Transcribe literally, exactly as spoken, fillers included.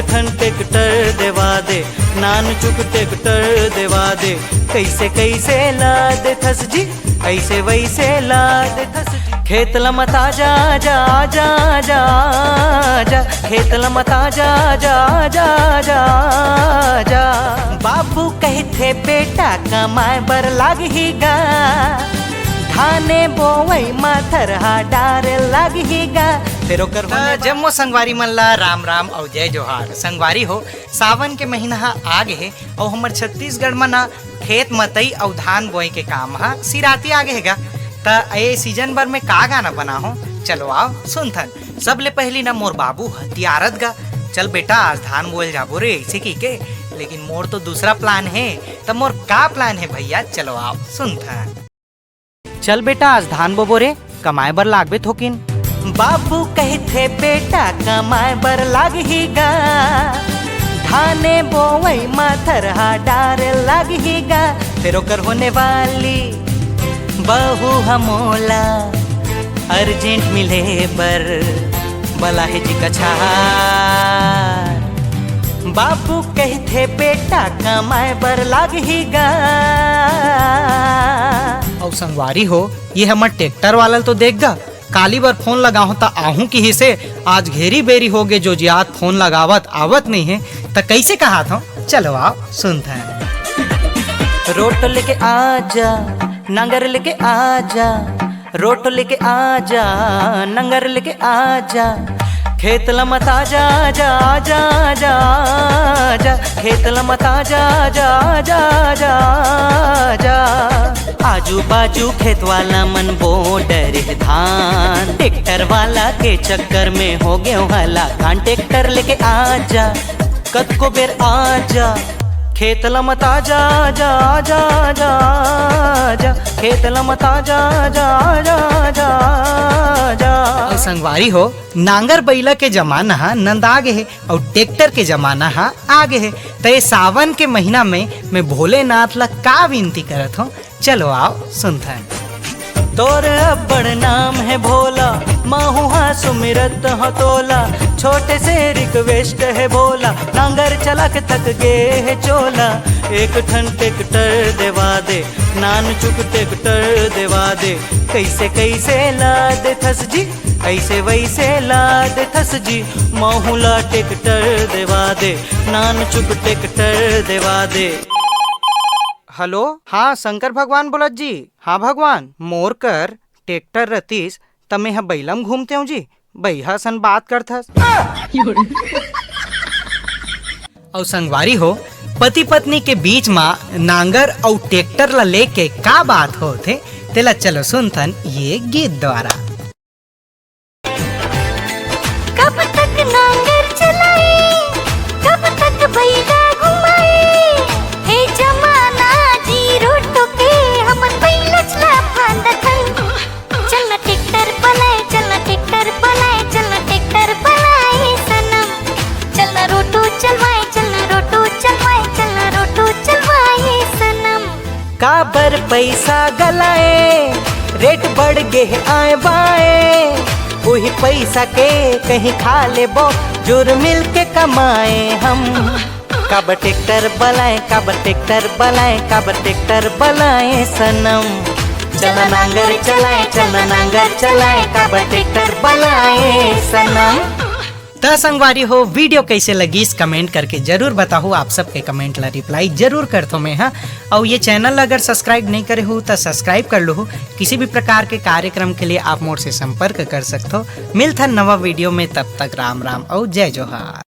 ठन ट्रैक्टर देवा दे, नान चुक ट्रैक्टर देवा दे। कैसे कैसे ला देथस जी, ऐसे वैसे ला देथस जी। खेत ल मता जा, जा, जा, जा, जा। खेत ल मता जा, जा, जा, जा, जा। बाबू कहथे बेटा कमाए बर लागही गा, धाने बोवई म थरहा डारे लागही गा। फेर ओकर त होने जम्मो संगवारी मन ला राम राम अउ जय जोहार। संगवारी हो, सावन के महीना ह आ गे हे अउ हमर छत्तीसगढ़ म ना खेत मतई अउ धान बोए के काम ह सिराती आ गे हे गा। त ए सीजन बर मैं का गाना बनाहूँ, चलो आओ सुनथन। सबले पहिली ना मोर बाबू ह तियारत गा, "चल बेटा, आज धान बोए ल जाबो रे," ऐसे कहिके। लेकिन मोर तो दूसरा प्लान हे, त मोर का प्लान हे भैया, चलो आओ सुनथन। चल बेटा, आज धान बोबो रे, कमाए बर लागबे थोकिन। बाबू कहिथे बेटा, कमाए बर लागही गा, धाने बोवई म थरहा डारे लागही गा। फेर ओकर होने वाली बहू ह मोला अर्जेंट मिले बर बलाहे जी कछार। बाबू कहिथे बेटा, कमाए बर लागही गा। अउ संगवारी हो, ये हमर ट्रैक्टर वाला ल तो देख गा, काली बर फोन लगाहूं त आहूं किहिसे, आज घेरी बेरी होगे जोजियात फोन लगावत आवत नइ हे, त कइसे कहात हंव, चलो आओ सुनथन। रोटो लेके आजा, नांगर लेके आजा, रोटो लेके आजा, नांगर लेके आजा। खेत ल मता जा, जा, जा, जा, जा। खेत ल मता जा, जा, जा, जा, जा। आजू बाजू खेत वाला मन बो डरे धान, ट्रैक्टर वाला के चक्कर में हो गेंव हलाकान। ट्रैक्टर लेके आजा, कतको बेर आजा। खेत ल मता जा, जा, जा, जा, जा। खेत ल मता जा, जा, जा, जा, जा। अउ संगवारी हो, नांगर बइला के जमाना ह नंदा गे हे अउ ट्रैक्टर के जमाना ह आ गे हे। त ए सावन के महीना में मैं भोलेनाथ ल का विनती करत हंव, चलो आओ सुनथन। तोर अब्बड़ नाम हे भोला, महू हा सुमिरत हंव तोला। छोटे से रिक्वेस्ट हे भोला, नांगर चला के थक गे हे चोला। एक ठन ट्रैक्टर देवा दे, नान चुक ट्रैक्टर देवा दे। कैसे कैसे ला देथस जी, ऐसे वैसे ला देथस जी। महू ला ट्रैक्टर देवा दे, नान चुक ट्रैक्टर देवा दे। हेलो, हाँ, शंकर भगवान बोलत जी? हाँ भगवान, मोर कर ट्रैक्टर रतिस, त मेंह बइला म घूमतेंव जी, बइहा सन बात करथस। अउ संगवारी हो, पति पत्नी के बीच म नांगर अउ ट्रैक्टर ल लेके का बात होथे, तेला चलो सुनथन ये गीत द्वारा। कब तक नांगर चलाए, कब तक बइला घुमाए, हे जमाना जी रोटो के हमन बइलच ला फांदथन। चल ना ट्रैक्टर बलाए, चल ना ट्रैक्टर बलाए, चल ना ट्रैक्टर बलाए सनम। चल ना रोटो चलवाए, चल ना रोटो चलवाए, चल ना रोटो चलवाए सनम। काबर पैसा गलाए, रेट बढ़ गे हे आए बाए, उही पैसा के कहीं खा लेबो, जुर मिल के कमाए हम। काबर ट्रैक्टर बलाए, काबर ट्रैक्टर बलाए, काबर ट्रैक्टर बलाए सनम। चला नांगर चलाए, चला नांगर चलाए, काबर ट्रैक्टर बलाए सनम। त संगवारी हो, वीडियो कैसे लगिस, कमेंट करके जरूर बताहू। आप सबके कमेंट ला रिप्लाई जरूर करथो मैं, हाँ। अउ ये चैनल ला अगर सब्सक्राइब नहीं करे हो, त सब्सक्राइब कर लो। किसी भी प्रकार के कार्यक्रम के लिए आप मोर से संपर्क कर सकथो। मिलथन नवा वीडियो में, तब तक राम राम अउ जय जोहार।